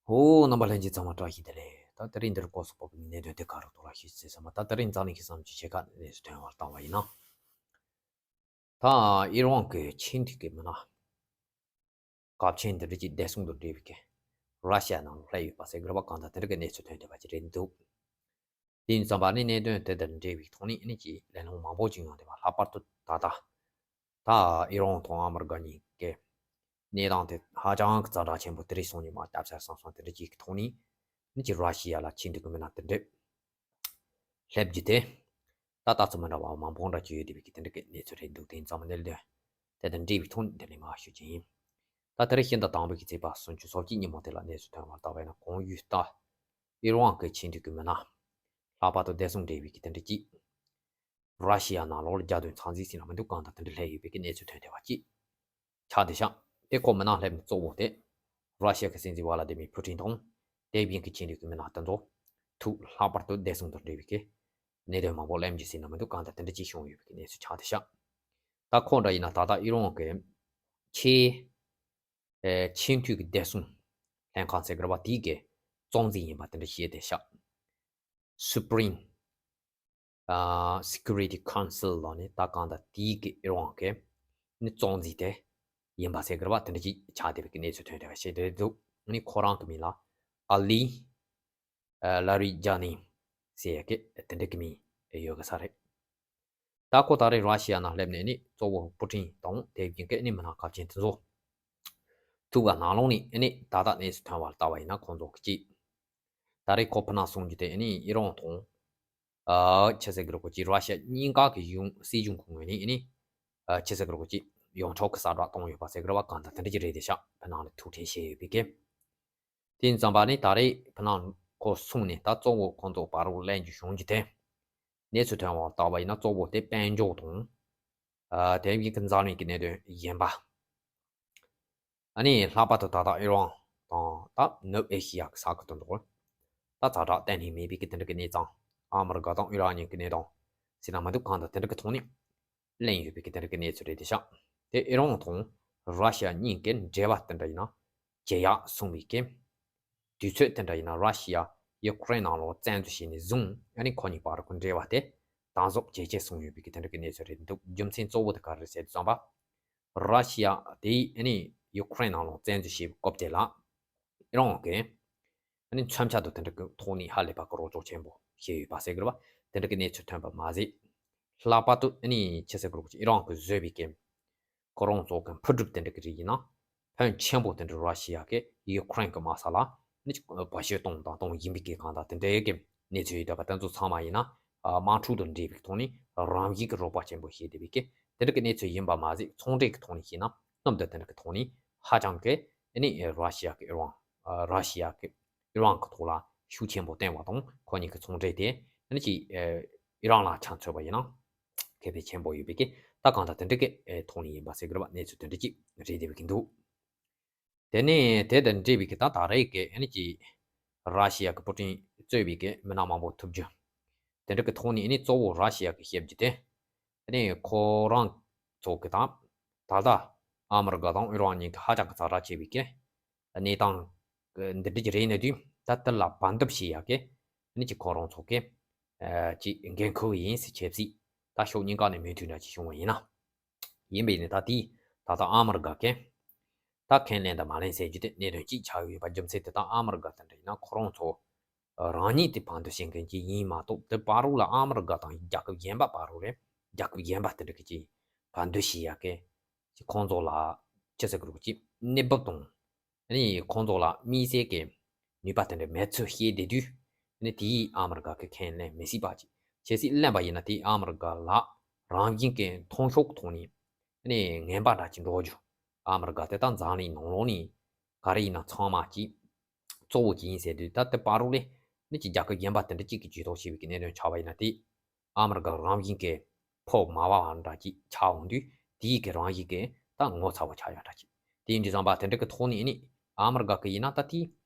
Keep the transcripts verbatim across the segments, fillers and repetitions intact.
ཧོ། རྣམ་པ་ལྷན་རྒྱས་ཚང་མ་བཀྲ་ཤིས་བདེ་ལེགས། ད་དེ་རིང་འདིར་སྐོར་སོགས་པ་གི་གནད་དོན་དེ་ག་རུ་གཏོགས་ལ་ཤེས་ཚེ་ཚང་མ། ད་དེ་རིང་འཛམ་གླིང་གི་བསམ་གྱིས་ཆེ་ཁ་གནས་སུ་ཐོན་བར་བཏང་བ་ཡིན་ན། ད་ཨི་རན་གྱི་ཆེས་མཐོའི་གི་མི་སྣ་སྐབས་ཆེན་འདི་འདྲ་ཅིག་བདེ་སྲུང་དང་འབྲེལ་བའི་གི་ར་ཤི་ཡ་ནང་ལ་སླེབས་ཡོད་པ་ཟེར་གི་རེད་པ། གང་ལྟར་དེ་འདྲ་གི་གནས་ཚུལ་ཐོན་བསྡད་པ་ཅིག་རེད་འདུག་དེ་ཡིན་ཙང་པ་ནི་གནད་དོན་དེ་དང་འབྲེལ་བའི་ཐོག་ནས་ཨ་ནི་ཅིག་གླེང་སློང་མང་པོ་ཅིག་ཡོང་བསྡད་པ། ལྷག་པར་དུ་ད་ལྟ་ད་ཨི་རན་དང་ཨ་མི་རི་ཀ་གཉིས་ཀའི་གནས་སྟངས་དེ་ཧ་ཅང་གི་ཛ་དྲག་ཆེན་པོ་དེ་རིང་སང་ཉིན་མ་སྐྱབས་ཆ་སང་སང་དེ་འདྲ་ཅིག་གི་ཐོག་ནས་ཨ་ནི་ཅིག་ར་ཤི་ཡ་ལ་ཆེས་མཐོའི་གི་མི་སྣ་དེ་འདྲ་སླེབས་རྒྱུ་དེ། ད་ལྟ་ཚོད་མི་འདྲ་བ་མང་པོ་འདྲ་ཅིག་ཡོད་བསྡད་པའི་གི་དེ་འདྲ་གི་གནས་ཚུལ་རེད་འདུག་དེ་ཡིན་ཙང་གནད་དོན་དེ་དང་འབྲེལ་བའི་ཐོག་ནས་འདི་ནས་མར་ཞུ་རྒྱུ་ཡིན། ད་དེ་རིང་ཕྱི་ཟླ་དང་པོའི་གི་ཚེས་པ་སུམ་ཅུ་སོ་གཅིག་ཉིན་མོ་དེ་ལ་གནས་ཚུལ་ཐོན་པར་བལྟས་པ་ཡིན་ན། གོང་ཡུལ་ལྟར་ཨི་རན་གྱི་ཆེས་མཐོའི་གི་མི་སྣ་ལྷག་པར་དུ་བདེ་སྲུང་འབྲེལ་བའི་གི་དེ་འདྲ་ཅིག་ར་ཤི་ཡ་ནང་ལོགས་ལ་རྒྱལ་དོན་ཚང་འཛིན་ཟེར་ན་མི་འདུག་གང་ལྟར་དེ་འདྲ་སླེབས་ཡོད་པའི་གི་གནས་ཚུལ་ཐོན་བསྡད་པ་ཅིག་ཆགས་བསྡད་ཤག་དེ་ཁོ་མི་སྣ་སླེབས་ནས་གཙོ་བོ་དེ་ར་ཤི་ཡ་གི་སྲིད་འཛིན་ཝ་ལ་ཏི་མིར་ཕུ་ཊིན་དང་། དེ་བཞིན་གྱི་ཆེས་མཐོའི་གི་མི་སྣ་དེ་ཚོ་ཐུག་ལྷག་པར་དུ་བདེ་སྲུང་དང་འབྲེལ་བའི་གི་གནད་དོན་མང་པོ་གླེང་རྒྱུ་ཟེར་ན་མི་འདུག་གང་ལྟར་དེ་འདྲ་ཅིག་བྱུང་ཡོད་པའི་གི་གནས་ཚུལ་ཆགས་བསྡད་ཤག་ད་ཁོ་འདྲ་ཡིན་ན་ད་ལྟ་ཨི་རན་གྱི་ཆེས་ཨེ་ཆེས་མཐོའི་གི་བདེ་སྲུང་ལྷན་ཁང་ཟེར་གི་རེད་པ། དེའི་གི་གཙོ་འཛིན་ཡིན་པ་དེ་འདྲ་བཤད་བསྡད་ཤག Supreme Security Council ལབ་ནས་ད་གང་ལྟར་དེའི་གི་ཨི་རན་གི་ནི་གཙོ་འཛིན་དེ་ཡིན་པ་ཟེར་གི་རེད་པ། དེ་འདྲ་ཅིག་ཆགས་བསྡད་པའི་གི་གནས་ཚུལ་ཐོན་བསྡད་པ་ཞིག་རེད་འདུག་ནི་ཁོ་རང་གི་མིང་ལ་ཨ་ལི་ཨ་ལ་རི་ཇ་ནི་ཟེར་ཡ་གི་དེ་འདྲ་གི་མིང་ཡོད་གི་ས་རེད། ད་ཁོ་ད་རེས་ར་ཤི་ཡ་ནང་སླེབས་ནས་ནི་གཙོ་བོ་པུ་ཊིན་དང་དེ་བཞིན་གི་ནི་མི་སྣ་སྐབས་ཆེན་དེ་ཚོ་ཐུག་པ་ནང་ལོགས་ནས་ནི་ད་ལྟ་གནས་ཚུལ་ཐོན་པར་བལྟས་པ་ཡིན་ན། ཁོང་ཚོ་གི་ཅིག་ད་རེས་ཁོ་ཕུ་ནག་གསུང་རྒྱུ་དེ་ནི་ཨི་རན་དང་ཨ་ཆི་ཟེར་གི་རེད། ཁོ་ཅིག་ར་ཤི་ཡ་གཉིས་ཀ་གི་གཞུང་སྲིད་གཞུང་གི་ངོས་ནས་ནི་ཨ་ཆི་ཟེར་གི་རེད། ཁོ་ཅིག་ཡོངས་གྲགས་གི་གསལ་བསྒྲགས་བཏང་ཡོད་པ་ཟེར་གི་རེད་པ། གང་ལྟར་དེ་འདྲ་ཅིག་རེད་བསྡད་ཤག་ཕུ་ནག་ནས་ཐུག་འཕྲིན་བྱས་ཡོད་པའི་གི་དེ་ཡིན་ཙང་པ་ནི་ད་རེས་ཕུ་ནག་ཁོ་གསུང་ནས་ད་གཙོ་བོ་ཁོང་ཚོ་བར་དུ་གླེང་རྒྱུ་བྱུང་རྒྱུ་དེ། གནས་ཚུལ་ཐོན་པར་བལྟས་པ་ཡིན་ན་གཙོ་བོ་དེ་དཔལ་འབྱོར་དང་། ཨ་དེ་བཞིན་གི་འཛམ་གླིང་གི་གནད་དོན་གཞན་པ། ཨ་ནི་ལྷག་པར་དུ་ད་ལྟ་ཨི་རན་དང་ད་ནུབ་ཨེ་ཤི་ཡ་གི་ས་ཁུལ་དུ་འདུག་ད་ཛ་དྲག་གཏན་ནས་མེད་པའི་གི་དེ་འདྲ་གི་གནས་སྟངས། ཨ་མི་རི་ཀ་དང་ཨི་རན་གཉིས་ཀྱི་གནས་སྟངས་ཟེར་ན་མི་འདུག་གང་ལྟར་དེ་འདྲ་གི་ཐོག་ནས་གླེང་ཡོད་པའི་གི་དེ་འདྲ་གི་གནས་ཚུལ་རེད་བསྡད་ཤག་དེ་ཨི་རན་དང་ར་ཤི་ཡ་གཉིས་ཀྱི་འབྲེལ་བ་དེ་འདྲ་ཡིན་ན་ཇེ་ཡག་སོང་བའི་གི་དུས་ཚོད་དེ་འདྲ་ཡིན་ན། ར་ཤི་ཡ་ཡུ་ཀེ་རེན་ནང་ལོགས་བཙན་འཛུལ་བྱས་ནས་བཟུང་ཨ་ནི་ཁོ་གཉིས་བར་གྱི་འབྲེལ་བ་དེ་དམ་ཟབ་ཇེ་ཆེ་སོང་ཡོད་པའི་གི་དེ་འདྲ་གི་གནས་ཚུལ་རེད་འདུག་རྒྱུ་མཚན་གཙོ་བོ་དེ་ག་རེ་རེད་ཟེར་དུས་ཙམ་པ། ར་ཤི་ཡ་དེས་ཨ་ནི་ཡུ་ཀེ་རེན་ནང་ལོགས་བཙན་འཛུལ་བྱས་པའི་སྐབས་དེ་ལ་ཨི་རན་གྱིས་ཨ་ནི་མཚོན་ཆ་དང་དེ་འདྲ་གི་ཐོག་ནས་ཧ་ལས་པ་གི་རོགས་སྐྱོར་ཆེན་པོ་བྱས་ཡོད་པ་ཟེར་གི་རེད་པ། དེ་འདྲ་གི་གནས་ཚུལ་ཐོན་པ་མ་ཟད། ལྷག་པར་དུ་ཨ་ནི་ཆི་ཟེར་གི་རེད། ཨི་རན་གྱིས་བཟོས་པའི་གི་ཁོ་རང་ཚོ་གི་འཕུར་གྲུ་དེ་འདྲ་གི་རིགས་ཡིན་ན་ཕོན་ཆེན་པོ་དེ་འདྲ་ར་ཤི་ཡ་གིས་ཡུ་ཀེ་རེན་གྱི་དམག་ས་ལ་ནི་བེད་སྤྱོད་གཏོང་དང་གཏོང་བཞིན་པའི་གི་གང་ལྟར་དེ་འདྲའི་གི་གནས་ཚུལ་ཡོད་བསྡད་པ་དེ་ཚོ་ཚང་མ་ཡིན་ན། ཨ་དམག་འཁྲུག་དང་འབྲེལ་བའི་ཐོག་ནས་རང་བཞིན་གྱི་རོགས་པ་ཆེན་པོ་བྱས་བསྡད་པའི་གི་དེ་འདྲ་གི་གནས་ཚུལ་ཡིན་པ་མ་ཟད། ཚོང་འབྲེལ་གྱི་ཐོག་ནས་བཤད་ན་གནམ་དང་དེ་འདྲ་གི་ཐོག་ནས་ཧ་ཅང་གི་ནི་ར་ཤི་ཡ་གིས་ཨི་རན་ཨ་ར་ཤི་ཡ་གིས་ཨི་རན་གྱི་ཐོག་ལ་ཤུགས་ཆེན་པོ་བཏོན་པ་དང་། ཁོ་གཉིས་ཀྱི་ཚོང་འབྲེལ་དེ་ནི་ཅིག་ཨི་རན་ལ་ཆ་མཚོན་པ་ཡིན་ན་ཁེ་ཕན་ཆེན་པོ་ཡོད་པའི་གི་ད་གང་ལྟར་དེ་འདྲ་གི་ཐོག་ནས་ཡིན་པ་ཟེར་གི་རེད་པ། གནས་ཚུལ་དེ་འདྲ་ཅིག་རེད་བསྡད་པའི་གི་འདུག་དེ་ནས་དེ་དང་འབྲེལ་བའི་གི་ད་ད་རེས་ཀྱི་ཨ་ནི་ཅིག་ར་ཤི་ཡ་གི་པུ་ཏིན་གཙོས་པའི་གི་མི་སྣ་མང་པོ་ཐུག་རྒྱུ་དེ་འདྲ་གི་ཐོག་ནས་ཨ་ནི་གཙོ་བོ་ར་ཤི་ཡ་གི་བཤད་རྒྱུ་དེ། ཨ་ནི་ཁོ་རང་ཚོ་གི་ད་ད་ལྟ་ཨ་མི་རི་ཀ་དང་ཨི་རན་གཉིས་ཀྱི་ཧ་ཅང་གི་ཛ་དྲག་ཆེ་བའི་གི་གནས་སྟངས་འདི་འདྲ་ཅིག་རེད་ན་དུས། ད་དེ་ལ་བར་འདུམ་བྱེད་ཡ་གི་ཨ་ནི་ཅིག་ཁོ་རང་ཚོ་གི་ཨ་ཅིག་འགན་འཁུར་བ་ཡིན་ཟེར། ཆབ་སྲིད་ད་ཕྱོགས་གཉིས་ཀ་ནས་མོས་མཐུན་འདྲ་ཅིག་བྱུང་བ་ཡིན་ན། ཡིན་པས་ནི་ད་དེས་ད་ལྟ་ཨ་མི་རི་ཀ་གིས་ད་ཁས་ལེན་དང་མ་ལེན་ཟེར་རྒྱུ་དེ་གནད་དོན་གཅིག་ཆགས་ཡོད་པ། རྒྱུ་མཚན་དེ་ད་ཨ་མི་རི་ཀ་དེ་འདྲ་ཡིན་ན་ཁོ་རང་ཚོ་རང་ཉིད་དེ་བར་འདུམ་བྱེད་མཁན་གྱི་ཡིན་མ་གཏོགས། དེ་བར་རོགས་ལ་ཨ་མི་རི་ཀ་དང་རྒྱལ་ཁབ་གཞན་པ་བར་རོགས་རེད། རྒྱལ་ཁབ་གཞན་པ་དེ་འདྲ་གི་ཅིག་བར་འདུམ་བྱེད་ཡ་གི་ཅིག་ཁོང་ཚོ་ལ་ཅི་ཟེར་དགོས་རེད། ཅིག་གནས་བབ་དང་། ཨ་ནི་ཁོང་ཚོ་ལ་དམིགས་བསལ་གྱི་ནུས་པ་དེ་འདྲ་མེད་ཚུལ་བཤད་བསྡད་དུས། ཨ་ནི་དེས་ཨ་མི་རི་ཀ་གིས་ཁས་ལེན་མི་སྲིད་པ་ཅིག་བྱེད་སྲིད། ལེན་པ་ཡིན་ན་དེས་ཨ་མི་རི་ཀ་ལ་རང་བཞིན་གྱི་མཐོང་ཕྱོགས་ཀྱི་ཐོག་ནས་ཨ་ནི་ངན་པ་འདྲ་ཅིག་འགྲོ་རྒྱུ། ཨ་མི་རི་ཀ་དེ་ད་འཛམ་གླིང་ནང་ལོགས་ནས་ག་རེ་ཡིན་ན་ཚང་མ་ཅིག་གཙོ་བོ་ཅིག་ཡིན་ཟེར་དུས། ད་དེ་བར་རོགས་ལས་ནི་ཅིག་རྒྱལ་ཁབ་གཞན་པ་དེ་འདྲ་གཅིག་གིས་ཇུས་གཏོགས་བྱས་པའི་གི་གནད་དོན་ཆགས་པ་ཡིན་ན། དེ་ཨ་མི་རི་ཀ་རང་བཞིན་གྱི་ཕོགས་མ་བ་བ་འདྲ་ཅིག་ཆགས་འོང་དུས། དེའི་གི་རང་བཞིན་གྱི་ད་ངོ་ཚ་བོ་ཆགས་ཡ་འདྲ་ཅིག་དེ་ཡིན་དུས་ཙམ་པ་དེ་འདྲ་གི་ཐོག་ནས་ནི་ཨ་མི་རི་ཀ་གི་ཡིན་ན་ད་དེ་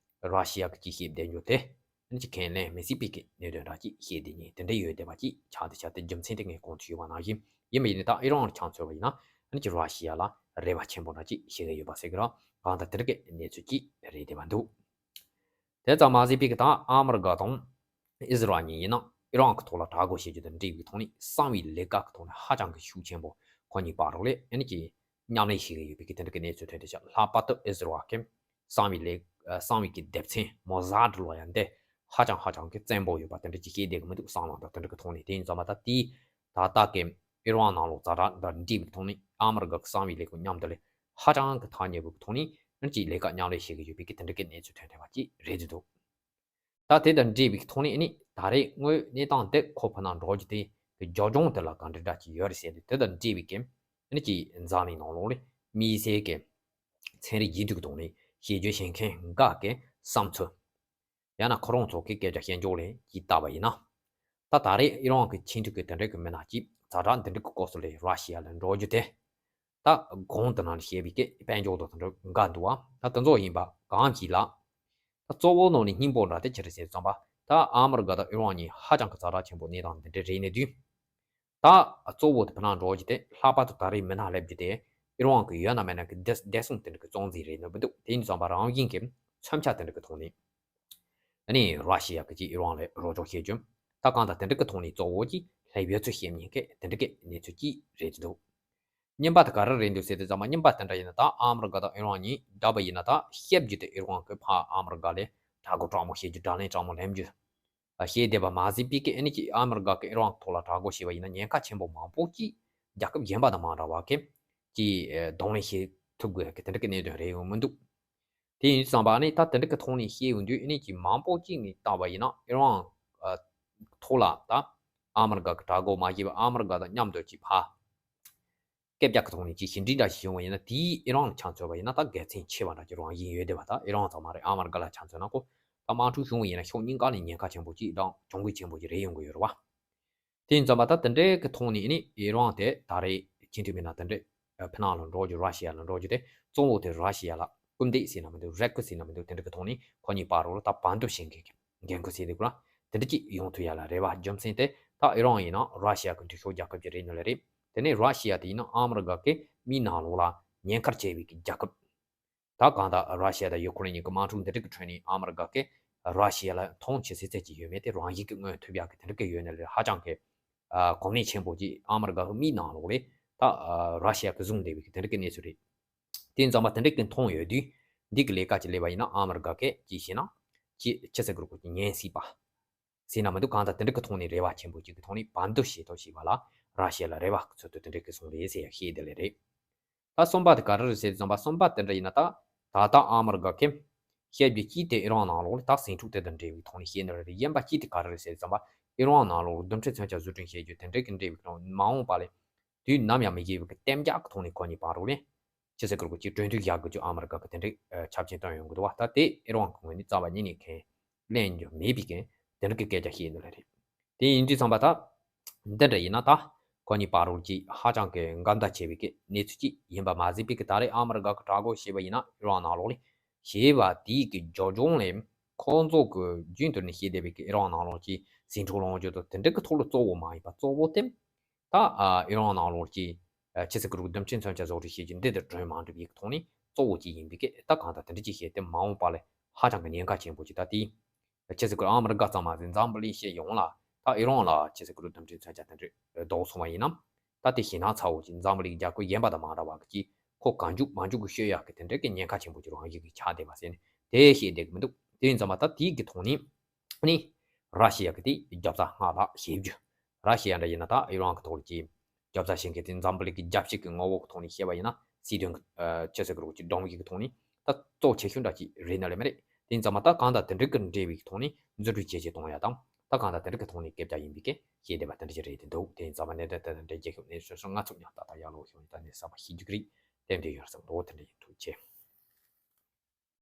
ར་ཤི་ཡ་གི་ཅིག་བཤད་བསྡད་རྒྱུ་དེ་ནི་ཅིག་ཁས་ལེན་མི་སྲིད་པའི་གི་གནད་དོན་འདྲ་ཅིག་བཤད་བསྡད་མཁན་དེ་འདྲ་ཡོད་བསྡད་པ་ཅིག་ཆགས་བསྡད་ཤག་དེ་རྒྱུ་མཚན་དེ་ངས་གོང་དུ་ཞུས་པ་ནང་བཞིན་ཡིན་པ་ཡིན་ན། ད་ཨི་རན་ལ་ཆ་མཚོན་པ་ཡིན་ན་ནི་ཅིག་ར་ཤི་ཡ་ལ་རེ་བ་ཆེན་པོ་འདྲ་ཅིག་བྱེད་ཀྱི་ཡོད་པ་ཟེར་གི་རེད། གང་ལྟར་དེ་འདྲ་གི་གནས་ཚུལ་ཅིག་རེད་བསྡད་པ་འདུག་དེ་ཙམ་མ་ཟད་པའི་གི་ད་ཨ་མི་རི་ཀ་དང་ཨི་ཟི་རལ་གཉིས་ཡིན་ན་ཨི་རན་གི་ཐོག་ལ་དྲག་རྒོལ་བྱེད་རྒྱུ་དང་འབྲེལ་བའི་ཐོག་ནས་གསང་བའི་ལས་ཀ་གི་ཐོག་ནས་ཧ་ཅང་གི་ཤུགས་ཆེན་པོ་ཁོ་གཉིས་བར་རོགས་ལས་ཨ་ནི་ཀྱི་མཉམ་ལས་བྱེད་ཀྱི་ཡོད་པའི་གི་དེ་འདྲ་གི་གནས་ཚུལ་ཐོན་ཏེ་ཤག་ལྷག་པར་དུ་ཨི་ཟི་རལ་གི་གསང་བའི་ལས་གསང་བའི་གི་སྡེ་ཚན་མོ་ཟཱད་ལོ་ཡང་འདི་ཧ་ཅང་ཧ་ཅང་གི་བཙན་པོ་ཡོད་པ་དེ་འདྲ་ཅིག་ཤེས་བསྡད་གི་མི་འདུག་བསམ་བློ་དང་དེ་འདྲ་གི་ཐོག་ནས། དེ་ཡིན་ཙང་མ་ད་དེའི་ད་ལྟ་གི་ཨི་རན་ནང་ལོགས་ཛ་དྲག་དང་འབྲེལ་བའི་ཐོག་ནས་ཨ་མི་རི་ཀ་གི་གསང་བའི་ལས་ཁུངས་མཉམ་དུ་ལས་ཧ་ཅང་གི་ཐག་ཉེ་བའི་ཐོག་ནས་ཨ་ནི་ཅིག་ལས་ཀ་མཉམ་ལས་བྱེད་ཀྱི་ཡོད་པའི་གི་དེ་འདྲ་གི་གནས་ཚུལ་ཐོན་བསྡད་པ་ཅིག་རེད་འདུག་ད་དེ་དང་འབྲེལ་བའི་ཐོག་ནས་ཨ་ནི་ད་རེས་དངོས་གནས་སྟངས་དེ་ཁོ་ཕུ་ན་འགྲོ་རྒྱུ་དེ་གི་རྒྱབ་ལྗོངས་དེ་ལ་ག་འདྲ་འདྲ་ཅིག་ཡོད་རེད་ཟེར་དུས། དེ་དང་འབྲེལ་བའི་གི་ཨ་ནི་ཅིག་འཛམ་གླིང་ནང་ལོགས་ལས་དམིགས་བསལ་གི་ཚན་རིག་བརྒྱུད་འཕྲིན་གི་ཐོག་ནས་ཤེས་རྒྱུ་ཤེས་མཁན་འགའ་གི་བསམ་ཚུལ། ཡང་ན་ཁོ་རང་ཚོ་གི་སྐད་ཆ་བཤད་འཇོག་ལས་ཀྱིས་བལྟས་པ་ཡིན་ན། ད་ད་རེས་ཨི་རན་གྱི་ཆིངས་འགྲིག་གི་དེ་འདྲ་གི་མི་སྣ་གཅིག་ཛ་དྲག་འདི་འདྲ་གི་སྐབས་སུ་ལས་ར་ཤི་ཡ་ལ་འགྲོ་རྒྱུ་དེ། ད་གོང་དུ་ནང་བཤད་པའི་སྐད་དཔལ་འབྱོར་དང་དེ་འདྲ་འགའ་འདུག་བ། ད་དེ་ཚོ་ཡིན་པ་གང་གཅིག་ལ། ད་གཙོ་བོ་ནང་ནས་སྙིང་པོ་འདྲ་དེ་ཅི་རེད་ཟེར་ཙམ་པ། ད་ཨ་མི་རི་ཀ་དང་ཨི་རན་གཉིས་ཧ་ཅང་གི་ཛ་དྲག་ཆེན་པོ་གནས་སྟངས་འདི་འདྲ་རེད་ནས་དུས། ད་གཙོ་བོ་དེ་ཕུ་ན་འགྲོ་རྒྱུ་དེ་ལྷག་པར་དུ་ད་རེས་མི་སྣ་སླེབས་རྒྱུ་དེ་ཨི་རན་གྱི་ཡོད་ན་མེད་ན་གི་བདེ་བདེ་སྲུང་དེ་འདྲ་གི་གཙང་འཛིན་རེད་ནི་མི་འདུག་དེ་ཡིན་ཙང་པ་རང་བཞིན་གྱི་མཚོན་ཆ་དེ་འདྲ་གི་ཐོག་ནས་ཨ་ནི་ར་ཤི་ཡ་གི་ཅིག་ཨི་རན་ལ་རོགས་སྐྱོར་བྱེད་རྒྱུ། ད་གང་ལྟར་དེ་འདྲ་གི་ཐོག་ནས་གཙོ་བོ་ཅིག་སླེབས་ཡོད་ཚུལ་བཤད་མཁན་གི་དེ་འདྲ་གི་གནས་ཚུལ་ཅིག་རེད་འདུག་རྙིང་པ་དེ་ག་རེ་རེད་འདུག་ཟེར་དུས་ཙམ་པ་རྙིང་པ་དེ་འདྲ་ཡིན་ན་ད་ཨ་མི་རི་ཀ་དང་ཨི་རན་གཉིས་འདྲ་པོ་ཡིན་ན་ད་བཤད་རྒྱུ་དེ་ཨི་རན་གྱིས་ཕར་ཨ་མི་རི་ཀ་ལ་དྲག་རྒོལ་དྲག་མོ་བྱེད་རྒྱུ། དགྲ་ལན་དྲག་མོ་ལེན་རྒྱུ་བཤད་བསྡད་པ་མ་ཟད་པའི་གི་ཨ་ནི་ཅིག་ཨ་མི་རི་ཀ་གི་ཨི་རན་ཐོག་ལ་དྲག་རྒོལ་བྱས་པ་ཡིན་ན་ཉེན་ཁ་ཆེན་པོ་མང་པོ་ཅིག་རྒྱལ་ཁབ་གཞན་པ་དང་མ་འདྲ་བ་གི་ཅིག་གདོང་ལེན་བྱེད་ཐུབ་དགོས་གི་དེ་འདྲ་གི་གནད་དོན་རེད་ཡོང་མི་འདུག་དེ་ཡིན་དུས་ཙམ་པ་ཨ་ནི་ད་དེ་འདྲ་གི་ཐོག་ནས་བཤད་ཡོང་དུས་ཨ་ནི་ཅིག་མང་པོ་ཅིག་ནས་བལྟས་པ་ཡིན་ན་ཨི་རན་ཐོག་ལ་ད་ཨ་མི་རི་ཀ་གི་དྲག་རྒོལ་མ་བྱས་པ་ཨ་མི་རི་ཀ་དང་མཉམ་དུ་ཅིག་ཕར་སྐད་རྒྱག་གི་ཐོག་ནས་ཅིག་ཞི་འགྲིག་འདྲ་ཞིག་བྱུང་བ་ཡིན་ན་དེའི་ཨི་རན་ལ་ཆ་མཚོན་པ་ཡིན་ན་ད་དགེ་མཚན་ཆེ་བ་འདྲ་ཅིག་རང་བཞིན་ཡོད་བསྡད་པ། ད་ཨི་རན་ཙམ་མ་རེད། ཨ་མི་རི་ཀ་ལ་ཆ་མཚོན་ན་ཁོ་ད་དམག་འཁྲུག་བྱུང་བ་ཡིན་ན་ཕྱོགས་གཉིས་ཀ་ནས་ཉེན་ཁ་ཆེན་པོ་ཅིག་དང་གྱོང་གུད་ཆེན་པོ་ཅིག་རེད་ཡོང་གི་ཡོད་རེད་བ། དེ་ཡིན་ཙམ་པ་ད་དེ་འདྲའི་གི་ཐོག་ནས་ཨ་ནི་ཨི་རན་དེ་ད་རེས་ཆིངས་འགྲིག་མི་སྣ་དེ་འདྲའི་ཕུ་ན་ལ་འགྲོ་རྒྱུ་ར་ཤི་ཡ་ལ་འགྲོ་རྒྱུ་དེ་གཙོ་བོ་དེ་ར་ཤི་ཡ་ལ་སྐུར་འདེབས་ཟེར་ན་མི་འདུག་རེ་སྐུལ་ཟེར་ན་མི་འདུག་དེ་འདྲ་གི་ཐོག་ནས་ཁོ་གཉིས་བར་རོགས་ལ་ད་བར་འདུམ་བྱེད་མཁན་གི་འགན་ཁུར་ཟེར་འདུག་ར། དེ་འདྲ་ཅིག་ཡོང་ཐུབ་ཡ་ལ་རེ་བ། རྒྱུ་མཚན་དེ་ད་ཨི་རན་ཡིན་ན་ར་ཤི་ཡ་གི་འཐུས་ཤོར་རྒྱལ་ཁབ་ཅིག་རེད་ནི་ལ་རེད། དེ་ནས་ར་ཤི་ཡ་དེ་ཡིན་ན་ཨ་མི་རི་ཀ་གི་མིའི་ནང་ལོགས་ལ་ཉེན་ཁར་བྱས་པའི་གི་རྒྱལ་ཁབ། ད་གང་ལྟར་ར་ཤི་ཡ་དང་ཡུ་ཁུ་རེན་གཉིས་ཀྱི་དམག་འཁྲུག་འདི་འདྲ་གི་ཁྲོད་ནས་ཨ་མི་རི་ཀ་གིས་ར་ཤི་ཡ་ལ་མཐོང་ཆེ་སའི་ཚད་ཅིག་ཡོད་མེད་དེ་རང་བཞིན་གྱིས་མངོན་ཐུབ་ཡག་གི་དེ་འདྲ་གི་ཡོད་ན་ལས་ཧ་ཅང་གི་གོ་གནས་ཆེན་པོ་ཅིག་ཨ་མི་རི་ཀ་གི་མིའི་ནང་ལོགས་ལས་ད་ར་ཤི་ཡ་གིས་བཟུང་བསྡད་པའི་གི་དེ་འདྲ་གི་གནས་ཚུལ་རེད། དེ་ཙམ་པ་དེ་འདྲ་གི་མཐོང་ཡོད་དུས་འདི་གི་ལས་ཀ་ཅིག་ལས་པ་ཡིན་ན་ཨ་མི་རི་ཀ་གིས་ཅིག་བྱས་ན་ཅིག་ཅི་ཟེར་དགོས་རེད། ཁོ་ཅིག་ཉན་སྲིད་པ་ཟེར་ན་མི་འདུག་གང་ལྟར་དེ་འདྲ་གི་ཐོག་ནས་རེ་བ་ཆེན་པོ་ཅིག་གི་ཐོག་ནས་བར་འདུམ་བྱེད་ཐབས་བྱས་པ་ལ་ར་ཤི་ཡ་ལ་རེ་བ་གི་ཚུལ་དུ་དེ་འདྲ་གི་སོང་རེད་ཟེར་ཡ་བཤད་དེ་ལས་རེད། ད་གསུམ་པ་དེ་ག་རེ་རེད་ཟེར་དུས་ཙམ་པ་གསུམ་པ་དེ་འདྲ་ཡིན་ན་ད་ད་ལྟ་ཨ་མི་རི་ཀ་གིས་བཤད་རྒྱུ་གཅིག་དེ་ཨི་རན་ནང་ལོགས་ལ་ད་ཟིང་འཁྲུག་དེ་དང་འབྲེལ་བའི་ཐོག་ནས་བཤད་ནི་རེད། གཞན་པ་གཅིག་དེ་ག་རེ་རེད་ཟེར་དུས་ཙམ་པ་ཨི་རན་ནང་ལོགས་ལ་རྡུལ་ཕྲན་མཚོན་ཆ་བཟོ་སྐྲུན་བྱེད་རྒྱུ་དེ་འདྲ་གི་འབྲེལ་བའི་ཐོག་མ་འོངས་པ་ལས་དུས་ནམ་ཡང་མི་བརྗེད་པའི་གཏན་འཇགས་ཀྱི་ཐོག་ནས་ཁོ་གཉིས་བར་རོགས་ལས་ཅི་ཟེར་དགོས་རེད། ཁོ་ཅིག་གྲོས་མཐུན་བཞག་དགོས་རྒྱུ་ཨ་མི་རི་ཀ་གིས་དེ་འདྲའི་ཆ་རྐྱེན་བཏོན་ཡོང་གི་འདུག་བ། ད་དེ་ཨི་རན་གྱི་ངོས་ནས་རྩ་བ་ཉིད་ནས་ཁས་ལེན་རྒྱུ་མེད་པའི་གི་དེ་འདྲ་གི་སྐད་ཆ་བཤད་ནི་ལ་རེད། དེ་ཡིན་དུས་ཙམ་པ་ད་འདི་འདྲ་ཡིན་ན་ད་ཁོ་གཉིས་བར་རོགས་ཀྱིས་ཧ་ཅང་གི་འགལ་ཟླ་ཆེ་བའི་གི་གནས་ཚུལ་ཅིག་ཡིན་པ་མ་ཟད་པའི་གི་ད་རེས་ཨ་མི་རི་ཀ་གིས་དྲག་རྒོལ་བྱས་པ་ཡིན་ན་ཨི་རན་ནང་ལོགས་ལ་བྱས་པ་དེའི་གི་རྒྱབ་ལྗོངས་ལས་ཁོང་ཚོ་གི་རྒྱུན་དུ་ནས་བཤད་བསྡད་པའི་གི་ཨི་རན་ནང་ལོགས་ཀྱི་ཟིང་འཁྲུག་སློང་རྒྱུ་དང་དེ་འདྲ་གི་ཐོག་ལ་གཙོ་བོ་མ་ཡིན་པ་གཙོ་བོ་དེ་ད་ཨ་ཨི་རན་ནང་ལོགས་ཀྱི་ཨ་ཅི་ཟེར་དགོས་རེད། རྡུལ་ཕྲན་མཚོན་ཆ་བཟོ་སྐྲུན་བྱེད་རྒྱུ་འདི་དང་གྲོས་མ་འགྲིག་པའི་ཐོག་ནས་གཙོ་བོ་ཅིག་ཡིན་པའི་གི་ད་གང་ལྟར་དེ་འདྲ་ཅིག་བཤད་དེ་མ་འོངས་པ་ལ་ཧ་ཅང་གི་ཉེན་ཁ་ཆེན་པོ་ཅིག་ད་དེ་ཅི་ཟེར་དགོས་རེད། ཨ་མི་རི་ཀ་ཙམ་མ་ཟད་འཛམ་བུ་གླིང་སྤྱི་ཡོངས་ལ་ད་ཨི་རན་ལ་ཅི་ཟེར་དགོས་རེད། རྡུལ་ཕྲན་མཚོན་ཆ་དེ་འདྲ་ལྡོག་སོང་བ་ཡིན་ན་ད་དེ་ཞེད་སྣང་ཚ་བོ་ཅིག་འཛམ་བུ་གླིང་རྒྱལ་ཁབ་གཞན་པ་དང་མ་འདྲ་བ་གི་ཅིག་ཁོ་གང་འཇུག་མ་འཇུག་གི་ཤོད་ཡག་གི་དེ་འདྲ་གི་ཉེན་ཁ་ཆེན་པོ་ཅིག་རང་བཞིན་གྱིས་ཆགས་བསྡད་པ་ཟེར་ནས་དེ་བཤད་བསྡད་གི་མི་འདུག་དེ་ཡིན་ཙང་མ་ད་དེའི་གི་ཐོག་ནས་ནི་ར་ཤི་ཡ་གི་དེ་རྒྱབ་རྩ་སྔར་ལྷག་བྱེད་རྒྱུ། ར་ཤི་ཡ་འདྲ་ཡིན་ན་ད་ཨི་རན་གི་ཐོག་ལ་ཅིག་རྒྱབ་རྩ་བྱེད་མཁན་དེ་འཛམ་བུ་གླིང་གི་རྒྱལ་སྤྱི་གི་ངོ་བོ་གི་ཐོག་ནས་བཤད་པ་ཡིན་ན་སྲིད་དོན་གི་ཅི་ཟེར་དགོས་རེད། ཅིག་སྒྲོམ་གཞི་གི་ཐོག་ནས་ད་གཙོ་ཆེ་ཤོས་འདྲ་ཅིག་རེད་ན་ལས་མ་རེད། དེ་ཡིན་ཙང་མ་ད་གང་ལྟར་དེ་འདྲ་གི་འབྲེལ་བའི་ཐོག་ནས་འཛུལ་ཁྲིད་ཇེ་ཆེ་གཏོང་ཡ་དང་ད་གང་ལྟར་དེ་འདྲ་གི་ཐོག་ནས་སྐད་ཆ་ཡིན་པའི་གི་བཤད་བསྡད་པ་དེ་འདྲ་ཅིག་རེད་དེ་འདུག་དེ་ཡིན་ཙང་མ་གནད་དོན་དེ་དང་འབྲེལ་རྒྱལ་ཁབ་གནས་ཚུལ་སོགས་ང་ཚོ་མཉམ་ད་ལྟ་ཡར་ལོག་ཤོག་ནས་ད་ནས་གསར་པ་ཤེས་རྒྱུ་གི་རེད། དེ་འདྲ་ཡོད་བསམ་འདུག་དེ་འདྲ་ཡིན། ཐུགས་རྗེ་ཆེ།